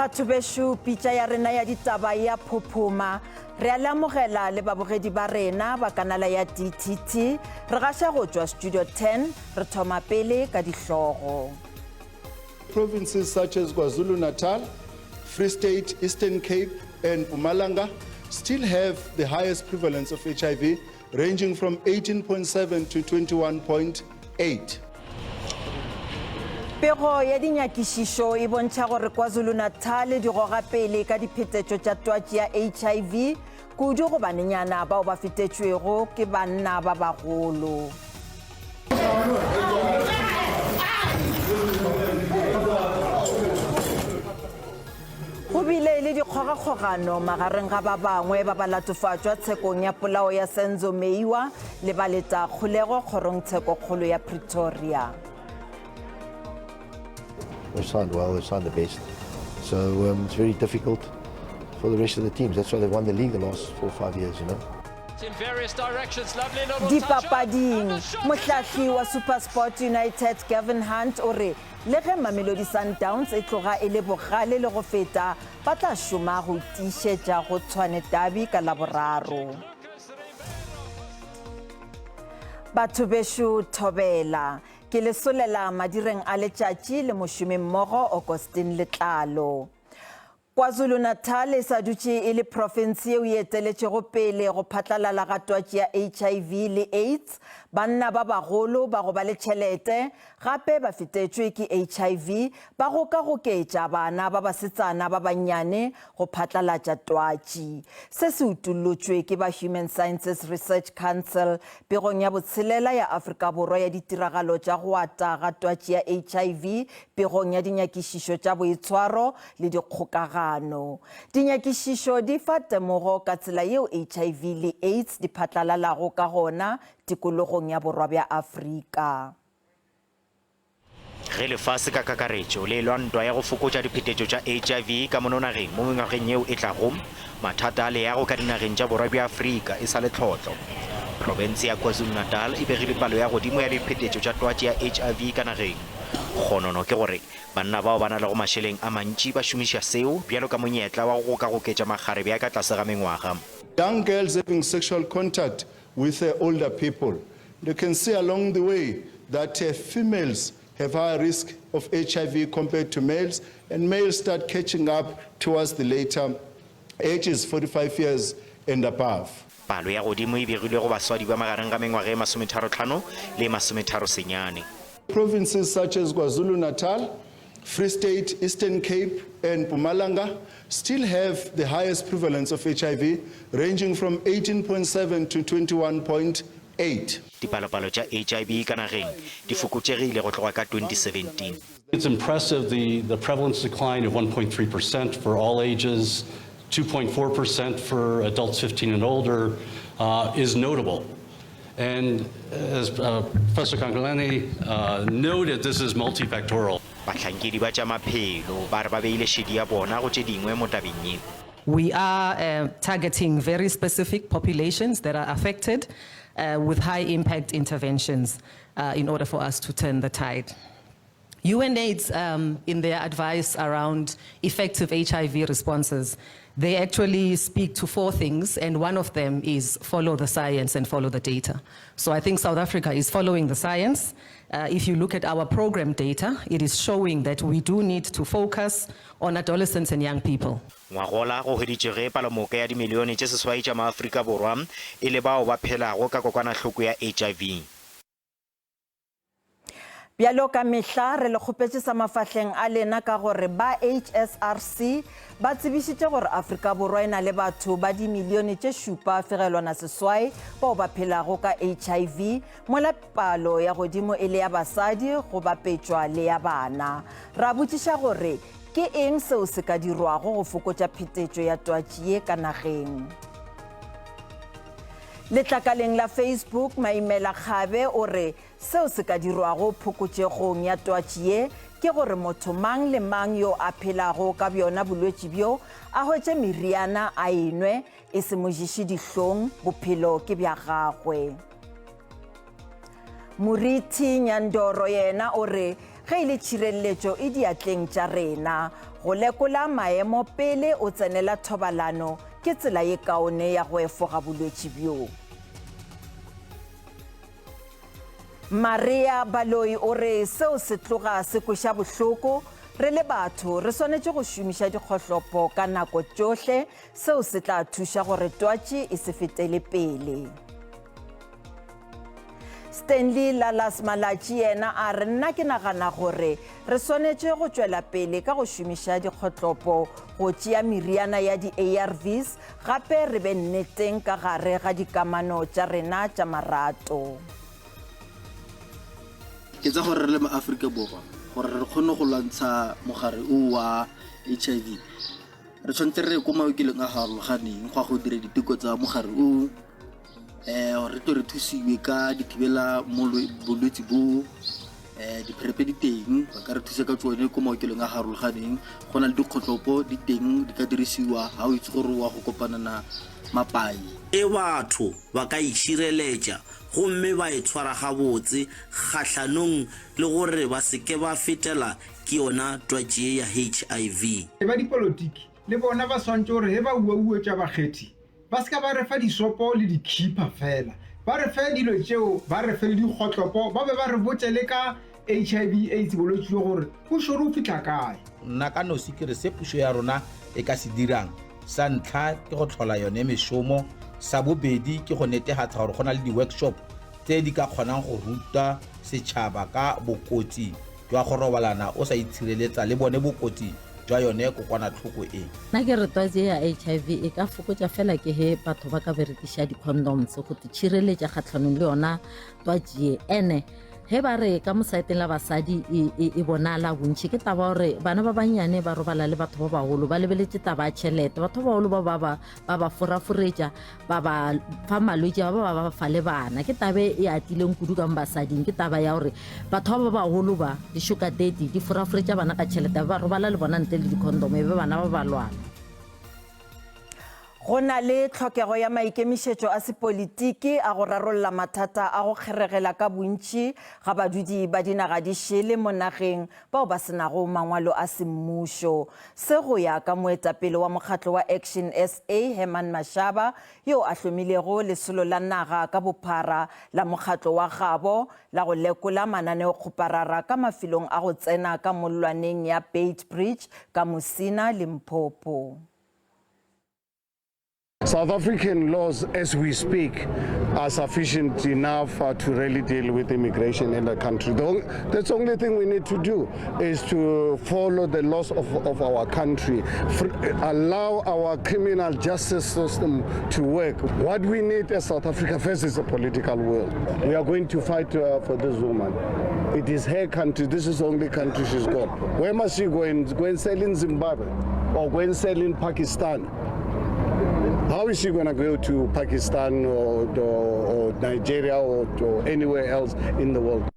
Batho bešo, pitša ya rena ya ditaba e a phophoma. Re a le amogela le babogedi ba rena ba kanala ya DTT. Re gaša go tšwa Studio 10, re thoma pele ka dihlogo. Provinces such as KwaZulu-Natal, Free State, Eastern Cape and Mpumalanga still have the highest prevalence of HIV, ranging from 18.7 to 21.8. Pego ya dinyakišišo e bontšha gore KwaZulu-Natal di goga pele ka diphetetšo tša twatši ya HIV, kudu go banenyana bao ba fetetšwego ke banna ba bagolo. Go bile le dikgogakgogano magareng ga ba bangwe ba ba latofatšwa tshekong ya polao ya Senzo Meyiwa le baleta kgolego kgorongtshekokgolo ya Pretoria. They've signed well, they've signed the best. So um, it's very difficult for the rest of the teams. That's why they've won the league the last four or five years, you know. Dipapading, mohlahli wa SuperSport United Gavin Hunt o re le ge Mamelodi Sundowns e tloga e le bogale le go feta, ba tla šoma go tiišetša go Tshwane Derby ka Laboraro. Batho bešo thobela. Ke le solela madireng a letšatši le mošomimmogo Augustine Letlalo. KwaZulu-Natal e sa dutše e le profense yeo e eteletšego pele go phatlalala ga twatši ya HIV le AIDS. Banna ba bagolo ba go ba le tšhelete gape ba fetetšwe ke HIV ba gokagoketša bana ba basetsana ba bannyane go phatlalatša twatši. Se se utollotšwe ke ba Human Sciences Research Council pegong ya botshelela ya Afrika Borwa ya ditiragalo tša go ata ga twatši ya HIV pegong ya dinyakišišo tša boitshwaro le dikgokagano. Dinyakišišo di fa temogo ka tsela yeo HIV le AIDS di phatlalalago ka gona tikologong ya Borwa bja Afrika. Ge lefase ka kakaretšo le elwa ntwa ya go fokotša diphetetšo tša HIV ka mono nageng mo mengwageng yeo e tlago, mathata a leago ka dinageng tša Borwa bja Afrika e sa le tlhotlo. Profense ya KwaZulu-Natal e begile palo ya godimo ya diphetetšo tša twatši ya HIV ka nageng. Kgonono ke gore Banna bao ba na lego mašeleng a mantši ba šomiša seo bjalo ka monyetla wa go gokagoketša makgarebe a ka tlase ga mengwaga. Young girls having sexual contact with older people. You can see along the way that females have higher risk of HIV compared to males, and males start catching up towards the later ages, 45 years and above. Palo ya godimo e begilwe go baswadi ba magareng ga mengwaga e masometharotlhano le e masometharosenyane. Provinces such as KwaZulu-Natal, Free State, Eastern Cape and Mpumalanga still have the highest prevalence of HIV, ranging from 18.7 to 21.8. Dipalopalo tša HIV ka nageng di fokotšegile go tloga ka 2017. It's impressive the, the prevalence decline of 1.3% for all ages, 2.4% for adults 15 and older uh, is notable. And as uh, Professor Khangelani uh, noted, this is multifactorial. Bahlankedi ba tša maphelo ba re ba beile šedi ya bona go tše dingwe mo tabeng ye. We are uh, targeting very specific populations that are affected uh, with high impact interventions uh, in order for us to turn the tide. UNAIDS, um, in their advice around effective HIV responses, they actually speak to four things, and one of them is follow the science and follow the data. So I think South Africa is following the science. Uh, if you look at our program data, it is showing that we do need to focus on adolescents and young people. Ngwagola go hweditšwe ge palomoka ya dimilione tše seswai tša maAfrika Borwa e le bao ba phelago ka kokwanahloko ya HIV. Bjalo ka mehla re le kgopetše sa mafahleng a lena ka gore ba HSRC ba tsebišitše gore Afrika Borwa e na le batho ba dimilione tše šupa fegelwana seswai bao ba phelago ka HIV mola palo ya godimo e le ya basadi go bapetšwa le ya bana. Ra botšiša gore ke eng seo se ka dirwago go fokotša phetetšo ya twatši ye ka nageng. Letlakaleng la Facebook, Maimela Kgabe o re seo se ka dirwago phokotšegong ya twatši ye ke gore motho mang le mang yo a phelago ka bjona bolwetši bjo a hwetše meriana a e nwe, e se mo ješe dihlong, bophelo ke bja gagwe. Morithi Nyandoro yena o re ge e le tšhireletšo e diatleng tša rena. Go lekola maemo pele o tsenela thobalano ke tsela ye kaone ya go efoga bolwetši bjo. Maria Baloyi o re seo se tloga se kweša bohloko, Re le batho re swanetše go šomiša dikgohlopo ka nako tšohle, seo se tla thuša gore twatši e se fetele pele. Stanley Lalas Malatji yena a re nna ke nagana gore re swanetše go tšwela pele ka go šomiša dikgotlopo go tšea meriana ya di-ARVs gape re be nneteng ka gare ga dikamano tša rena tša marato. Ke tsa gore re le maAforika Borwa gore re kgone go lwantsha mogare o wa H_I_V re tshwanetse re ye ko maokelong a farologaneng go ya go dira diteko tsa mogare o. um re tlo re thusiwe ka dithibela bolwetse bo um diphrepe di teng ba ka re thusa ka tsone ko maokelong a harologaneng go na le dikgotlhopo di teng di ka dirisiwa ga o itse gore wa go kopana na mapai E Batho ba ka itšhireletša gomme ba itshwara gabotse kgahlanong le gore ba se ke ba fetela ke yona twatši ye ya HIV. Ba dipolotiki le bona ba swantše gore ge ba uauetša bakgethi Ba se ka ba re fa disopo le dikhipha fela, ba re fe dilo tšeo, ba re fe le dikgotlopo, ba be ba re botše le ka HIV, AIDS, bolwetši bjo gore bo šoro go fihla kae. Nna ka nosi ke re se pušo ya rona e ka se dirang, sa ntlha ke go tlhola yone mešomo, sa bobedi ke go netehatsa gore go na le di-workshop tse di ka kgonang go ruta setšhaba ka bokotsi jwa go robalana o sa itshireletsa le bone bokotsi jwa yone kokwanatlhoko e. Nna ke re twatsi e ya HIV e ka fokotša fela ke he batho ba ka berekiša di-condoms go tšhireletša kgatlhanong le yona twatši ye. Ene ge ba re ka mo saeteng la basadi e, e, e bonala bontši ke taba gore bana ba bannyane ba robala le batho ba bagolo ba lebeletše taba ya tšhelete. Batho ba bagolo ba ba ba ba ba foraforetša ba ba fa malwetši ba ba ba fa le bana. Ke taba e atileng kudu ka mo basading, ke taba ya gore batho ba ba bagolo ba di-sugar daddy di foraforetša bana ka tšhelete ba robala le bona ntle le di-condom e be bana ba ba lwala. Go na le tlhokego ya maikemišetšo a sepolitiki a go rarolla mathata a go kgeregela ka bontši ga badudi ba dinaga di šele mo nageng bao ba se nago mangwalo a semmušo. Se go ya ka moetapele wa mokgatlo wa Action SA, Herman Mashaba, yo a hlomilego lesolo la naga ka bophara la mokgatlo wa gabo la go lekola mananeokgoparara ka mafelong a go tsena ka mollwaneng ya Beitbridge ka Musina, Limpopo. South African laws, as we speak, are sufficient enough to really deal with immigration in the country. That's the only thing we need to do is to follow the laws of our country, allow our criminal justice system to work. What we need as South Africa first is a political will. We are going to fight for this woman. It is her country. This is the only country she's got. Where must she go and go and sell in Zimbabwe or go and sell in Pakistan? How is she going to go to Pakistan or Nigeria or anywhere else in the world?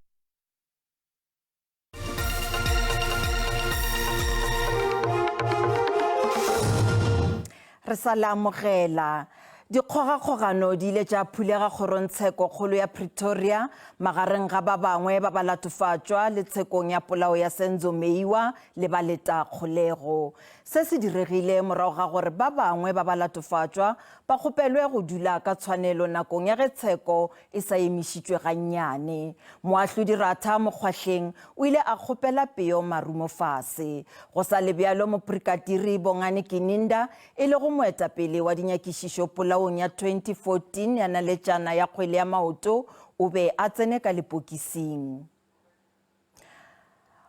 Re sa le amogela. Dikgogakgogano di ile tša phulega kgorongtsheko kgolo ya Pretoria magareng ga ba bangwe ba balatofatšwa le tshekong ya polao ya Senzo Meyiwa le baleta kgolego. Se se diregile morago ga gore ba bangwe ba balatofatšwa ba kgopelwe go dula ka tshwanelo nakong ya ge tsheko e sa emišitšwe gannyane. Moahlodi Ratha Mokgwahleng o ile a kgopela peo marumo fase. Go sa le bjalo, Moprikatiri Bongani Gininda, e lego moetapele wa dinyakišišo polaong ya 2014 ya naletšana ya kgwele ya maoto, o be a tsene ka lepokising.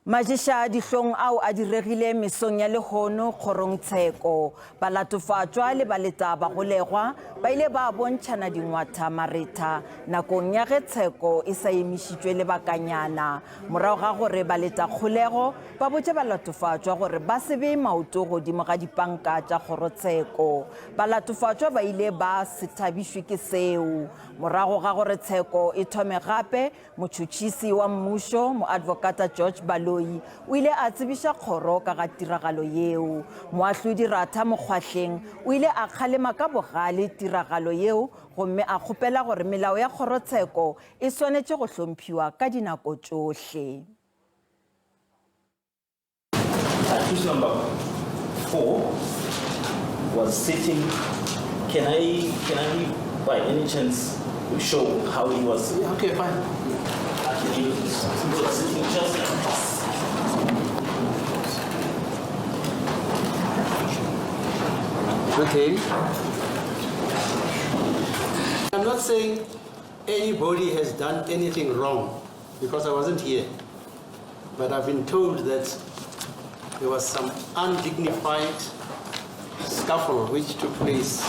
Maješa dihlong ao a diregile mesong ya lehono kgorongtsheko. Balatofatšwa le baleta bagolegwa ba ile ba bontšhana dingwatha maretha nakong ya ge tsheko e sa emišitšwe lebakanyana morago ga gore baleta kgolego ba botše balatofatšwa gore ba se bee maoto godimo ga dipanka tša kgorotsheko. Balatofatšwa ba ile ba se thabišwe ke seo. Morago ga gore tsheko e thome gape, Motšhotšhisi wa mmušo, Moadvokata George Baloyi, o ile a tsebiša kgoro ka ga tiragalo yeo. Moahlodi Ratha Mokgwahleng o ile a kgalema ka bogale tiragalo yeo gomme a kgopela gore melao ya kgorotsheko e swanetše go hlomphiwa ka dinako tšohle. Accused number. 4 was sitting. Can I, can I by any chance show how he was? Yeah, okay, fine. He was sitting just like this. Okay. I'm not saying anybody has done anything wrong because I wasn't here. But I've been told that there was some undignified scuffle which took place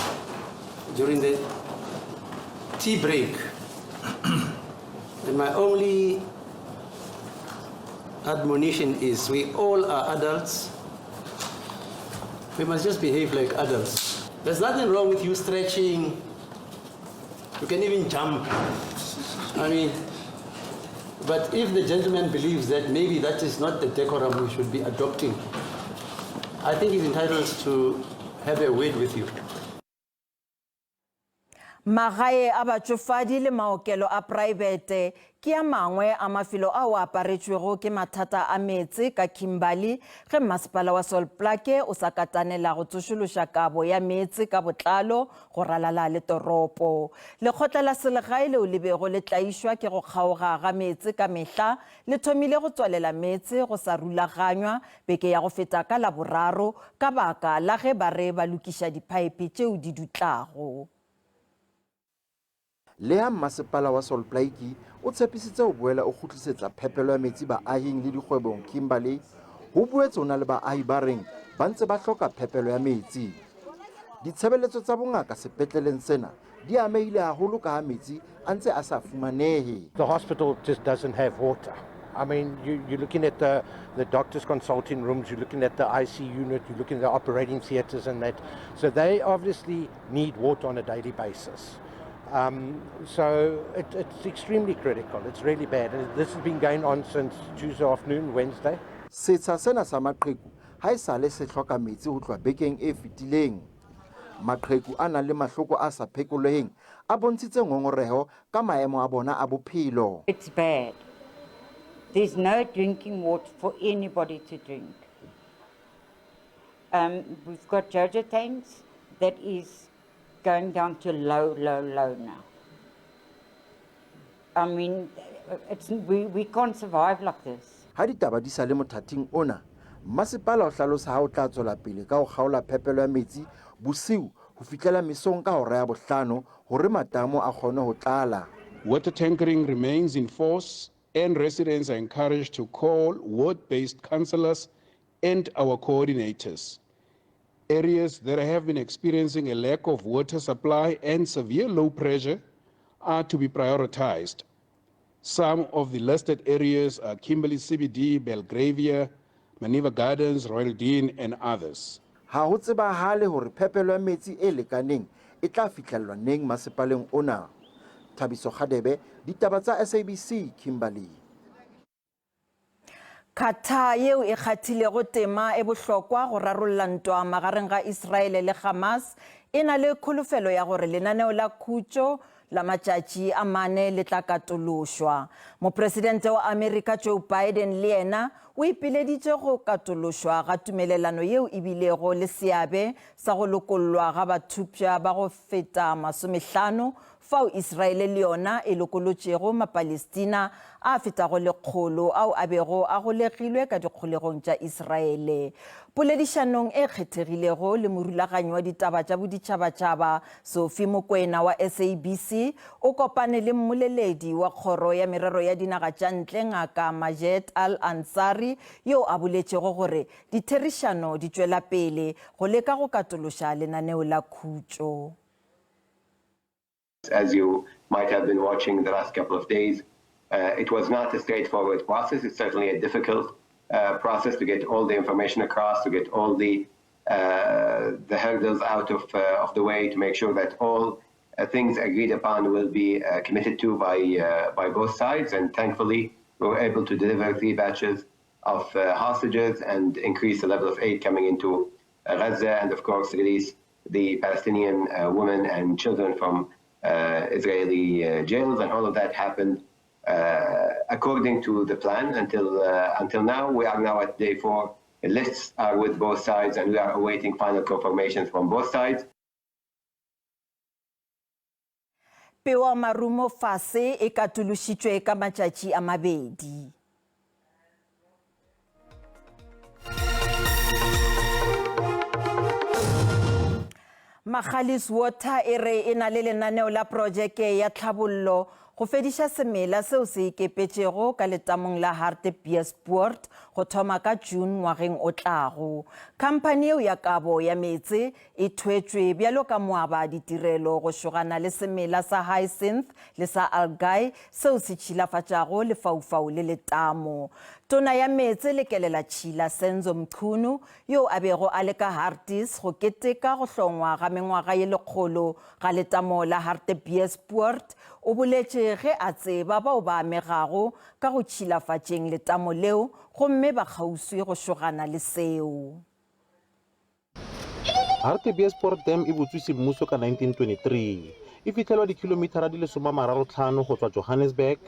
during the tea break. and my only admonition is we all are adults. We must just behave like adults. There's nothing wrong with you stretching. You can even jump. I mean, but if the gentleman believes that maybe that is not the decorum we should be adopting, I think he's entitled to have a word with you. Magae a batšofadi le maokelo a praebete ke a mangwe a mafelo ao a aparetšwego ke mathata a meetse ka Kimberley ge mmasepala wa Sol Plaatje o sa katanela go tsošološa kabo ya meetse ka botlalo go ralala le toropo. Lekgotla la selegae leo le bego le tlaišwa ke go kgaoga ga meetse ka mehla le thomile go tswalela meetse go sa rulaganywa beke ya go feta ka Laboraro ka baka la ge ba re ba lokiša diphaephe tšeo di dutlago. Leha Mmasepala wa Sol Plaatje o tshepisitse ho boela o kgutlisetsa phepelo ya metsi baahing le dikgwebong Kimberley, ho boetse ho na le baahi ba reng ba ntse ba hloka phepelo ya metsi. Ditshebeletso tsa bongaka sepetleleng sena di amehile haholo kaha metsi a ntse a sa fumanehe. The hospital just doesn't have water. I mean, you, you're looking at the, the doctor's consulting rooms, you're looking at the IC unit, you're looking at the operating theatres and that. So they obviously need water on a daily basis. Um, so it, it's extremely critical. It's really bad. And this has been going on since Tuesday afternoon, Wednesday. Setsha sena sa maqheku ha esale se hloka metsi ho tloha bekeng e fetileng. Maqheku a nang le mahloko a sa phekoleheng a bontshitse ngongoreho ka maemo a bona a bophelo. It's bad. There's no drinking water for anybody to drink. Um, we've got Jojo tanks that is going down to low, low, low now. I mean, it's, we, we can't survive like this. Ha ditaba di sa le mothating ona, masepala o hlalosa ha o tla tswela pele ka ho kgaola phepelo ya metsi bosiu ho fihlela mesong ka hora ya bohlano hore matamo a kgone ho tlala. Water tankering remains in force and residents are encouraged to call ward-based councillors and our coordinators. Areas that have been experiencing a lack of water supply and severe low pressure are to be prioritized. Some of the listed areas are Kimberley CBD, Belgravia, Maniva Gardens, Royal Dean, and others. Ha ho tsebahale hore phepelo ya metsi e lekaneng e tla fihlellwa neng masepaleng ona. Thabiso Kgadebe, ditaba tsa SABC, Kimberley. Qatar yeo e kgathilego tema e bohlokwa go rarolla ntwa magareng ga Israele le Hamas e na le kholofelo ya gore lenaneo la khutšo la matšatši a mane le tla katološwa. Mopresidente wa Amerika Joe Biden le yena o ipileditše go katološwa ga tumelelano yeo e bilego le seabe sa go lokollwa ga bathupša ba go feta masomehlano fao Israele le yona e lokolotšego Mapalestina a fetago lekgolo ao a bego a golegilwe ka dikgolegong tša Israele. Poledišanong e kgethegilego le morulaganyi wa ditaba tša boditšhabatšhaba Sophie Mokoena wa SABC, o kopane le mmoleledi wa Kgoro ya Merero ya Dinaga tša Ntle Ngaka Majed Al Ansari yo a boletšego gore ditherišano di tšwela pele go leka go katološa lenaneo la khutšo. As you might have been watching the last couple of days, uh, it was not a straightforward process. It's certainly a difficult uh, process to get all the information across, to get all the uh, the hurdles out of uh, of the way, to make sure that all uh, things agreed upon will be uh, committed to by by both sides. And thankfully, we were able to deliver three batches of hostages and increase the level of aid coming into Gaza, and of course release the Palestinian women and children from Israeli jails, and all of that happened uh, according to the plan until uh, until now. We are now at day four Lists are with both sides and we are awaiting final confirmations from both sides. Peo marumo fase e katološitšwe ka matšatši a mabedi. Magalies Water e re e na le lenaneo la projeke ya tlhabollo go fediša semela seo se ikepetšego ka letamong la Hartbeespoort go thoma ka June ngwageng o tlago. Khamphani yeo ya kabo ya meetse e thwetšwe bjalo ka moaba ditirelo go šogana le semela sa hyacinth le sa algae seo se tšhilafatšago lefaufau le letamo. Tona ya Meetse le Kelelatšhila Senzo Mchunu yo a bego a le ka Harties go keteka go hlongwa ga mengwaga ye lekgolo ga letamo la Hartebeespoort, o boletše ge a tseba bao ba amegago ka go tšhilafatšeng letamo leo gomme ba kgauswi go šogana le seo. Hartebeespoort Dam e butswe semmuso ka 1923. E fihlelwa dikhilomithara di le somamararo-tlhano go tswa Johannesburg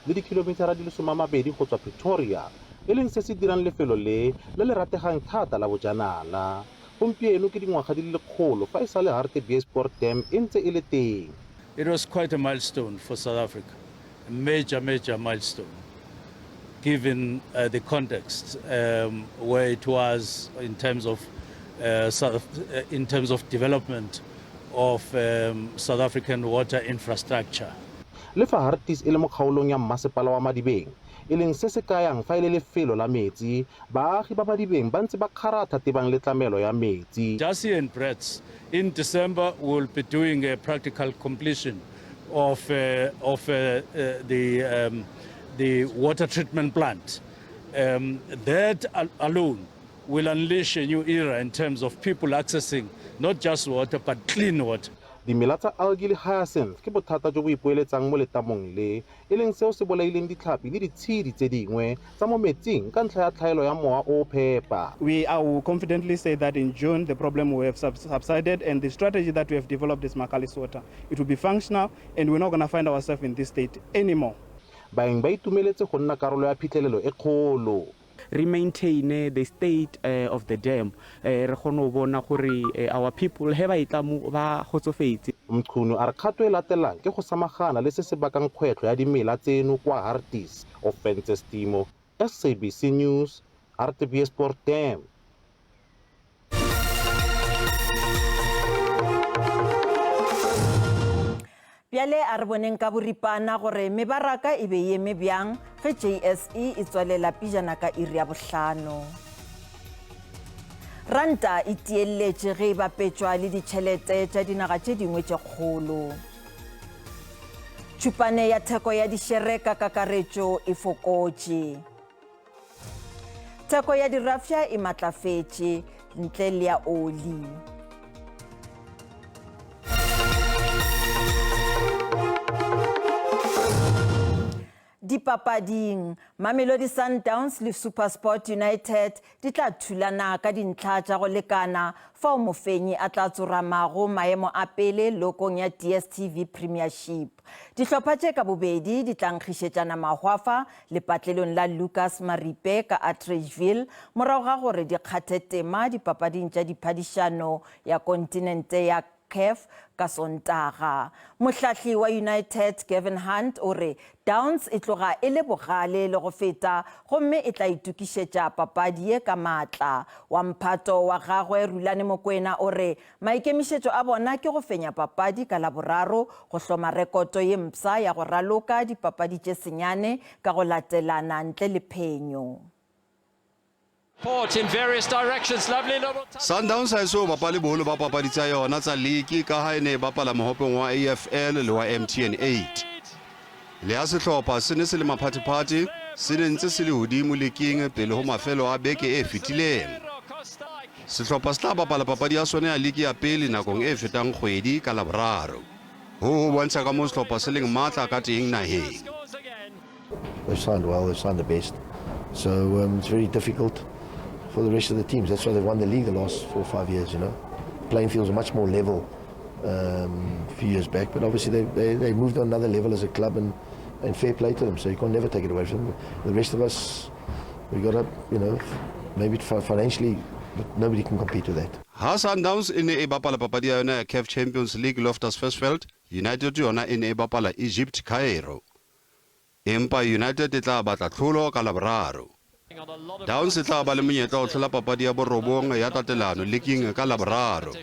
le dikhilomithara di le somamabedi go tswa Pretoria, e leng se se dirang lefelo le le le rategang thata la bojanala. Gompieno ke dingwaga di le lekgolo fa e sale Hartebeespoort Dam e ntse e le teng. It was quite a milestone for South Africa, a major, major milestone, given uh, the context um, where it was in terms of, uh, South, uh, in terms of development of um, South African water infrastructure. Le fa Harties e le mo kgaolong ya mmasepala wa Madibeng, e leng se se kayang fa e le lefelo la metsi, baagi ba Madibeng ba ntse ba kgaratha tebang le tlamelo ya metsi. Dassie and Brits, in December we will be doing a practical completion of, uh, of uh, uh, the, um, the water treatment plant. Um, that al alone will unleash a new era in terms of people accessing not just water but clean water. Dimela tsa algae le hyacinth ke bothata jo bo ipoeletsang mo letamong le, e leng seo se bolaileng ditlhapi le ditshedi tse dingwe tsa mo metsing ka ntlha ya tlhaelo ya mowa o o phepa. We I will confidently say that in June the problem will have subsided and the strategy that we have developed is Magalies Water. It will be functional and we're not going to find ourselves in this state anymore. Baeng ba itumeletse go nna karolo ya phitlhelelo e kgolo. Re maintaine the state of the dam, re kgone go bona gore our people he ba etla mo ba kgotsofetse. Mchunu a re kgato e latelang ke go samagana le se se bakang kgwetlho ya dimela tseno kwa Harties. Ofentse Stimo, SABC News, Hartbeespoort Dam. Bjale a re boneng ka boripana gore mebaraka e be e eme bjang ge JSE e tswalela pijana ka iri ya bohlano. Ranta e tielletše ge e bapetšwa le ditšhelete tša dinaga tše dingwe tše kgolo. Tšhupane ya theko ya dišere ka kakaretšo e fokotše. Theko ya dirafša e matlafetše ntle le ya oli. Dipapading, Mamelodi Sundowns le SuperSport United di tla thulana ka dintlha tša go lekana fao mofenyi a tla tsoramago maemo a pele lokong ya DStv Premiership. Dihlopha tše ka bobedi di tla nkgišetšana mahwafa lepatlelong la Lucas Maripe ka Atteridgeville morago ga gore di kgathe tema dipapading tša diphadišano ya kontinente ya CAF ka Sontaga. Mohlahli wa United Gavin Hunt o re Downs e tloga e le bogale le go feta gomme e tla itokišetša papadi ye ka maatla. Wa mphato wa gagwe Rulani Mokwena o re Maikemišetšo a bona ke go fenya papadi ka Laboraro go hloma rekoto ye mpsha ya go raloka dipapadi tše senyane ka go latelana ntle le phenyo. Sundowns ha e so bapale boholo ba papadi tsa yona tsa liki ka ha e ne e bapala mohopeng wa AFL le wa MTN 8. Le ha sehlopha se ne se le maphathephathe, se ne ntse se le hodimo liking pele ho mafelo a beke e fetileng. Sehlopha se tla bapala papadi ya sona ya liki ya pele nakong e fetang kgwedi ka Laboraro. Hoo ho bontsha ka moo sehlopha se leng matla ka teng naheng. They've signed well, they've signed the best. So um, it's very difficult for the rest of the teams. That's why they've won the league the last four or five years, you know. Playing fields are much more level um, a few years back, but obviously they, they, they moved on another level as a club and, and fair play to them. So you can never take it away from them. The rest of us, we got to, you know, Maybe financially, but nobody can compete with that. Ha Sundowns e ne e bapala papadi ya yona ya CAF Champions League Loftus Versfeld, United yona e ne e bapala Egypt Cairo. Empa United e tla batla tlholo ka Laboraro. Downs e tla ba le monyetla wa ho hlola papadi ya borobong ya tatelano liking ka Laboraro.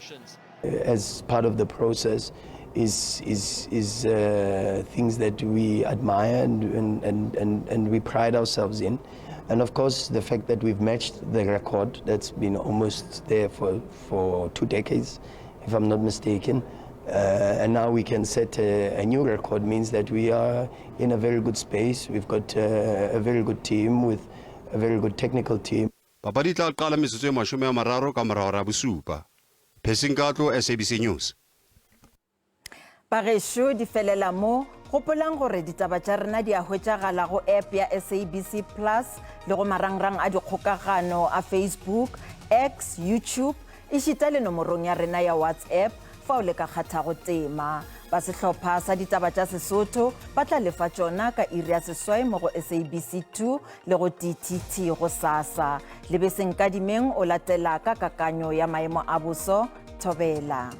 As part of the process is, is, is uh, things that we admire and, and, and, and we pride ourselves in. And of course, the fact that we've matched the record that's been almost there for, for two decades, if I'm not mistaken. Uh, and now we can set a, a, new record means that we are in a very good space. We've got a, uh, a very good team with a very good technical team. Papadi e tla qala metsotso e 30 ka mora hora ya bosupa. Percy Nkatlo, SABC News. Bagešo di felela mo, gopolang gore ditaba tša rena di a hwetšagala go app ya SABC Plus le go marangrang a dikgokagano a Facebook, X, YouTube ešita le nomorong ya rena ya WhatsApp fao le ka kgathago tema. Ba sehlopha sa ditaba tša Sesotho ba tla lefa tšona ka iri ya seswai mo go SABC 2 le go TTT gosasa. Lebese Nkadimeng o latela ka kakanyo ya maemo a boso. Thobela.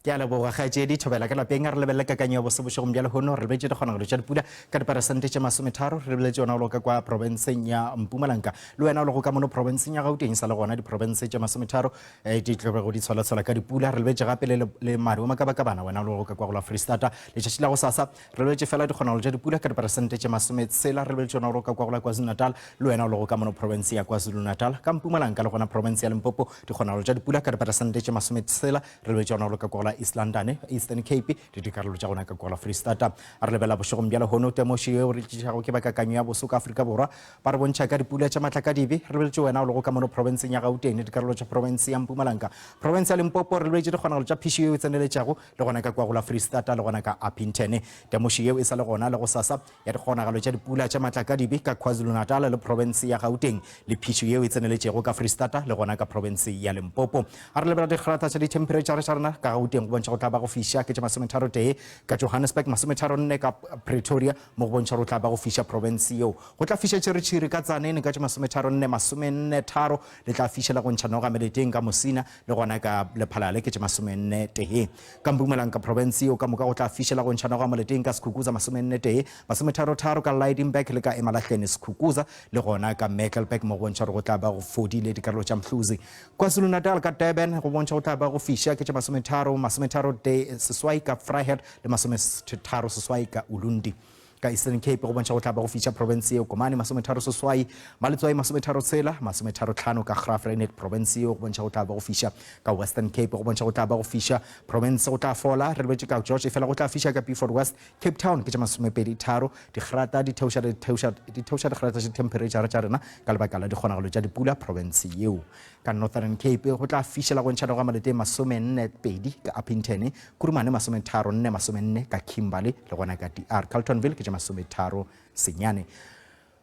Ke a leboga kgaetšedi Thobela ka lapeng. A re lebelele kakanyo ya boso bošegong bja lehono. Re lebetše dikgonagalo tša dipula ka diperesente tše masometharo. Re lebeletše yona o lego ka kwa profenseng ya Mpumalanga le wena o lego ka mono profenseng ya Gauteng. Sa le gona diprofense tše masometharo eh, di tlobego di tshwalatswala ka dipula. Re lebetše gape le, le maru a makabakabana wena o lego ka kwa go la Freistata. Letšatši la gosasa re lebetše fela dikgonagalo tša dipula ka diperesente tše masometshela. Re lebeletše yona o lego ka kwa go la KwaZulu-Natal le wena o lego ka mono profense ya KwaZulu-Natal. Ka Mpumalanga le gona profense ya Limpopo dikgonagalo tša dipula ka diperesente tše masometshela. Re lebetše gona go ka kwa go la East London, Eastern Cape le dikarolo tša gona ka kwa go la Freistata. A re lebela bošegong bja lehono temošo yeo re tlišago ke ba kakanyo ya boso ka Afrika Borwa. Ba re bontšha ka dipula tša matlakadibe. Re lebeletše wena o lego ka mono profenseng ya Gauteng le dikarolo tša profense ya Mpumalanga, profense ya Limpopo. Re lebeletše dikgonagalo tša phišo yeo e tseneletšago le gona ka kwa go la Freistata le gona ka Upington. Temošo yeo e sa le gona le gosasa ya dikgonagalo tša dipula tša matlakadibe ka KwaZulu-Natal le profense ya Gauteng le phišo yeo e tseneletšego ka Freistata le gona ka profense ya Limpopo. A re lebela dikgrata tša dithemphereitšhara tša rena ka Gauteng go bontšha go tla ba go fiša ke tše masometharotee, ka Johannesburg masometharonne, ka Pretoria mo go bontšha gore go tla ba go fiša profense yeo. Go tla fiša tšhiritšhiri ka Tzaneen ka tše masometharonne, masomennetharo, le tla fišela go ntšha noga meleteng ka Musina le gona ka Lephalale ke tše masomennetee. Ka Mpumalanga profense yeo ka moka go tla fišela go ntšha noga moleteng ka Skukuza masomennetee, masometharotharo ka Lydenburg le ka Emalahleni Skukuza le gona ka Mekelburg mo go bontšha gore go tla ba go fodile dikarolo tša Mhluzi. KwaZulu-Natal ka Durban go bontšha go tla ba go fiša ke tše masometharo, masometharotee seswai ka Vryheid le masometharo seswai ka Ulundi. Ka Eastern Cape go bontšha go tla ba go fiša profense yeo Komani masometharo seswai, Maletswai masometharo tshela, masometharo tlhano ka Graaff-Reinet profense yeo go bontšha go tla ba go fiša. Ka Western Cape go bontšha go tla ba go fiša profense go tla fola re lebetše ka George efela go tla fiša ka Beaufort West, Cape Town ke tša masomepedi tharo, digrata di theoša di theoša di theoša digrata tša dithemphereitšhara tša rena ka lebaka la dikgonagalo tša dipula profense yeo. Ka Northern Cape go tla fišela go ntšha noga maleteng 44 ka Upington, Kurumane 34, 44 ka Kimberley le gona ka DR Carltonville ke tše 39.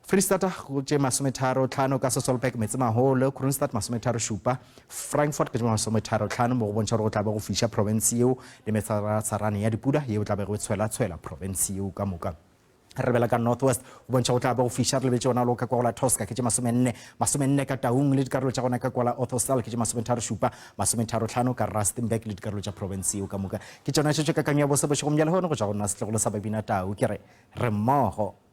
Freistata go tše 35 ka Sasolburg, Metsemaholo, Kroonstad 37, Frankfort ke tše 35 mo go bontšha gore go tla be go fiša profense yeo le metsaratsarane ya dipula yeo tla bego e tshwelatshwela profense yeo ka moka. Re lebela ka North West go bontšha go tla ba go fiša. Re lebetše gona lo ka kwa go la Tosca ke tše 40, 40 ka Taung le dikarolo tša gona ka kwa la Ottosdal ke tše 37, 35 ka Rustenburg le dikarolo tša profense yeo ka moka. Ke tšona tše tše kakanyo ya bose bošegong bja lehono go tšwa go nna setlogolo sa Babina Tau ke re re mmogo.